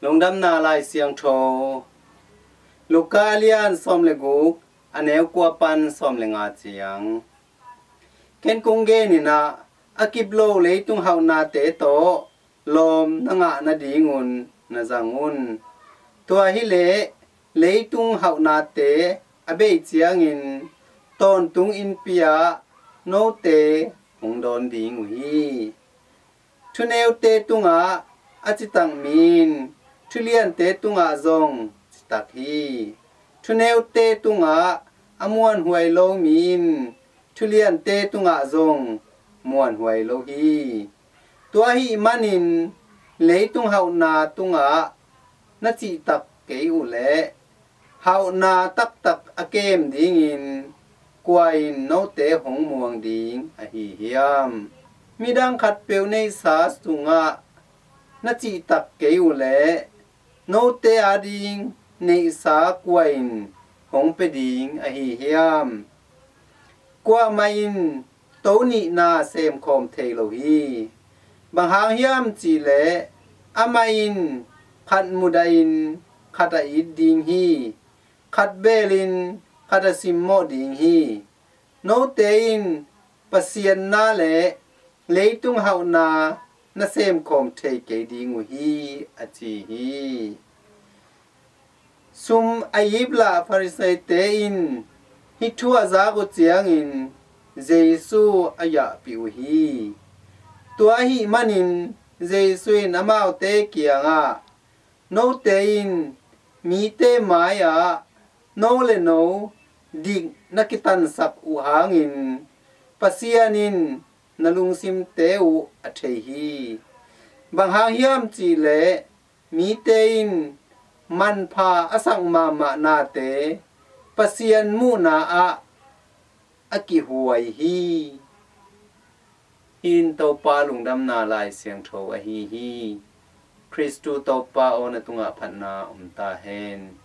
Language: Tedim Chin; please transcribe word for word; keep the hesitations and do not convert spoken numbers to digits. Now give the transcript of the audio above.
Lungdamna Lai Siangtho, Luka a lian sawm le guk, a neu kua pan sawm le nga ciang. Ken kong genin ah, a kip lo leitung hauhnate tawh lawm na ngah nadingun na zang un. Tua hileh leitung hauhnate a bei ciangin tawntung innpi ah note hong dawn ding uh hi. Thuneute tungah a citak mi in thuliante tungah zong citak hi. Thuneute tungah a muanhuai lo mi in thuliante tungah zong muanhuai lo hi. Tua ahih manin leitung hauhna tungah na cihtak kei uh leh hauhna taktak a kem dingin kua in note hong muang ding ahi hiam? Midang khatpeuh neihsa sungah na cihtak kei uh leh note ading neihsa kua in hong pia ding ahi hiam? Kuamah in to nihna semkhawm thei lo hi. Bang hang hiam cihleh amah in khat mudahin khat a it ding hi. Khat belin khat a simmawh ding hi. Note in Pasian na le leitung hauhna na semkhawm thei kei ding uh hi, a ci hi. Sum a iplah Farisaite in hih thu a zak uh ciangin Jesu a yahpih uh hi. Tua ahih manin Jesu in amaute kiangah, note in mite mai-ah no le no dik na kitansak uh hangin Pasian in na lungsimte uh a thei hi. Bang hang hiam cihleh mite in manpha a sak mahmah nate Pasian muhna ah a kihuai hi. Hih in Topa lungdamna Lai Siangtho ahi hi. Khristu Topa aw, na tungah phatna om ta hen.